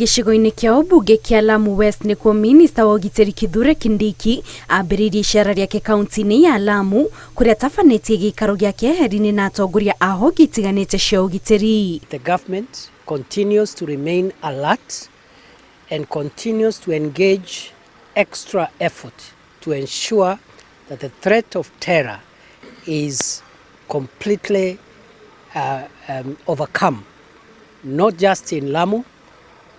Gĩcigo-inĩ kĩa ũmbunge kĩa Lamu West nĩkuo minista wa ũgitĩri Kithure Kindiki ambĩrĩirie icera rĩake kaunti-inĩ ya Lamu kũrĩa atabanĩtie gĩikaro gĩa keheri-inĩ na atongoria a honge itiganĩte cia ũgitĩri. The government continues to remain alert and continues to engage extra effort to ensure that the threat of terror is completely overcome, not just in Lamu,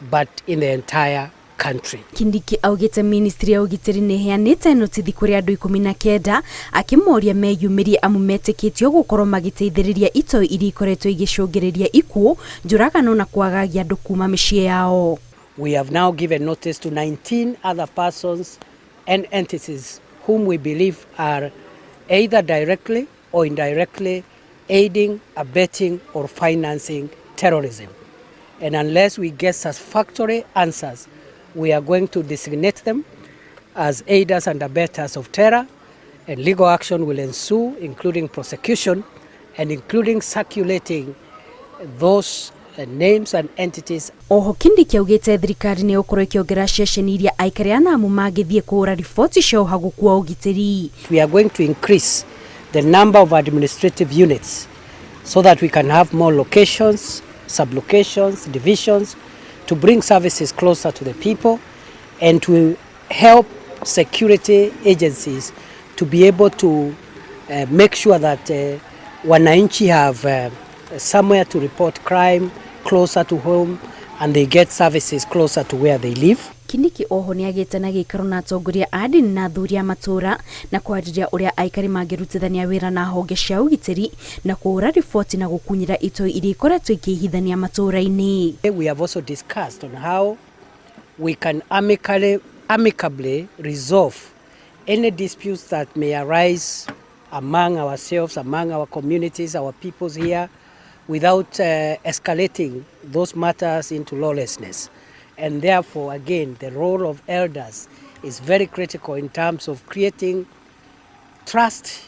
but in the entire country. Kindiki augĩte ministry ya ũgitĩri nĩ ĩheanĩte notithi kũrĩ andũ 19 akĩmoria meyumĩrie amu metĩkĩtio gũkorwo magĩteithĩrĩria itoi iria ikoretwo igĩcũngĩrĩria ikuũ, njũragano na kwagagia andũ kuma mĩciĩ yao. We have now given notice to 19 other persons and entities whom we believe are either directly or indirectly aiding, abetting, or financing terrorism. And unless we get satisfactory answers, we are going to designate them as aiders and abettors of terror, and legal action will ensue, including prosecution and including circulating those names and entities. Oho Kindiki augĩte thirikari nĩ ĩgũkorwo ĩkĩongerera ceceni iria aikari a Lamu mangĩthiĩ kũhũra riboti cia ũhagũku wa ũgitĩri. We are going to increase the number of administrative units so that we can have more locations, sub-locations, divisions, to bring services closer to the people and to help security agencies to be able to make sure that wananchi have somewhere to report crime closer to home and they get services closer to where they live. Kindiki oho nĩ agĩte na gĩikaro na atongoria a ndini na athuri a matũra na kwarĩria ũrĩa aikari mangĩrutithania wĩra na honge cia ũgitĩri na kũhũra riboti na gũkunyĩra itoi iria ikoretwo ikĩhithania matũra-inĩ. We have also discussed on how we can amicably resolve any disputes that may arise among ourselves, among our communities, our peoples here, without escalating those matters into lawlessness. And therefore, again, the role of elders is very critical in terms of creating trust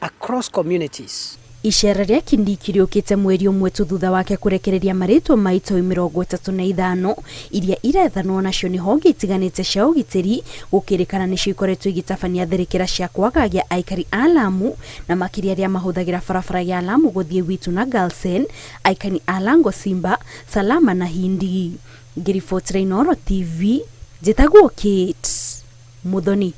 across communities. Icera rĩa Kindiki rĩũkĩte mweri ũmwe tu thutha wake kũrekereria marĩtwa ma itoi 35 iria irethanwo nacio nĩ honge itiganĩte cia ũgitĩri gũkĩrĩkana nĩcio ikoretwo igĩtabania tharĩkĩra cia kwagagia aikari a Lamu na makĩria arĩa mahũthagĩra barabara ya Lamu gũthiĩ Witu na Garsen, aikari a Lango Simba, Salama na Hindi. Ngĩribotera Inooro TV, njĩtagwo Kate Muthoni.